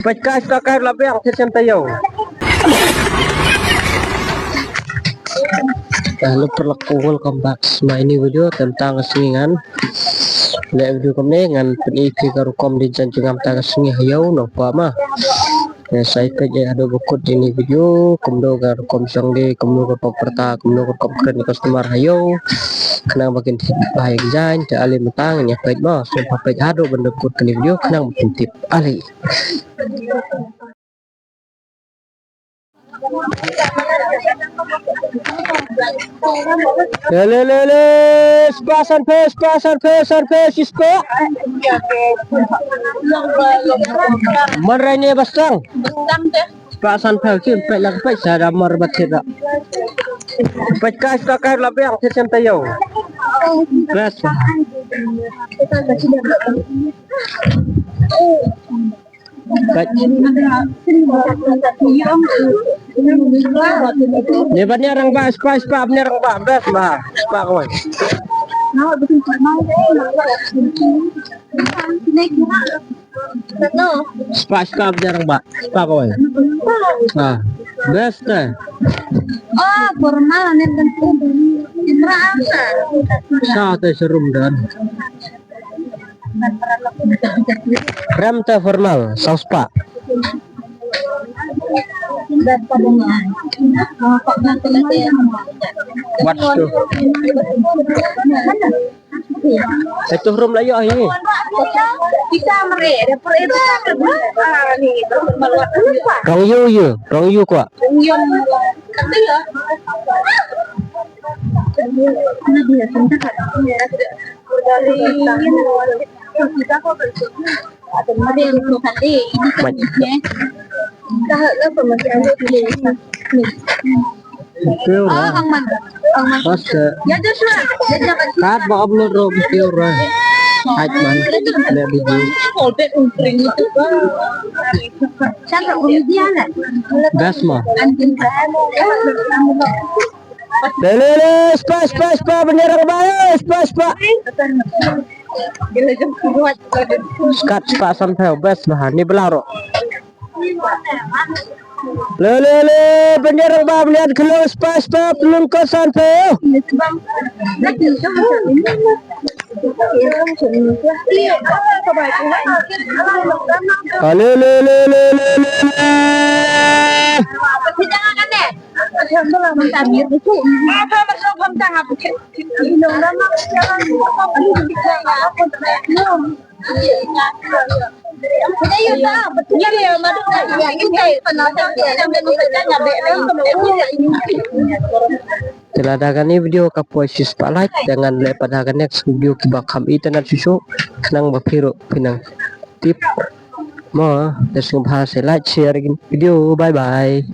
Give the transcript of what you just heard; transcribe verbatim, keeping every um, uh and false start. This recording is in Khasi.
Peit ka, ka la biang, te shen taïew. Hello paralok, welcome back to my new video. Te mynta ka sngi ngan leh video kumne, ngan pyni phi ka rukom design jong nga mynta ka sngi ha ïew Nongpoh ma. Te sa ïa peit haduh ba kut ïa kane ka video, kumno ka rukom shong de, kumno ka rukom pyrta, kumno ka rukom kren ïa ka customer ha ïew. Khnang ba kin tip bha ïa ka design, te ale mynta ngin ïa peit ma, sngewbha peit haduh ban da kut kane ka video khnang ba kin tip. Ale. Le, le, le, le, spah sanphew, spah sanphew, sanphew, shi spah. Mar rai ne ba stang. Spah sanphew, kim peit la ka peit sa da mar ba thied da. Peit ka, spah ka la biang, thied shen taïew. Best. Peit. Ni ban ïa rangbah, spah, spah, ban ïa rangbah, best bah, spah kawei. Spah, spah, ban ïa rangbah, spah kawei. Ah, best eh. Oh, formal ne tentu. Sa te serum dan. Rem te formal, saw spah. Wat tu. Itu rum la ïoh hi. Rong ïew ïew, rong ïew kwah. Mait. Teo ra. Pas ka. Kat ba upload ro teo ra. Haj man. Le video. Best ma. Le, le, le, spah, spah, spah, ban ïa rangbah, eh, spah, spah. Skat spah sanphew, best bah, ni bela ro. Le, le, le, ban ïa rangbah, ban ïa khlong, spah, spah, pynlong ko sanphew. Ah, le, le, le. Te lada kane video ka poi shi spah like, te ngan leh pat ha ka next video kiba kham itynnad shuh shuh, khnang ba phi ruh phin nang tip. Mo, te sngewbha sa like, share video. Bye bye.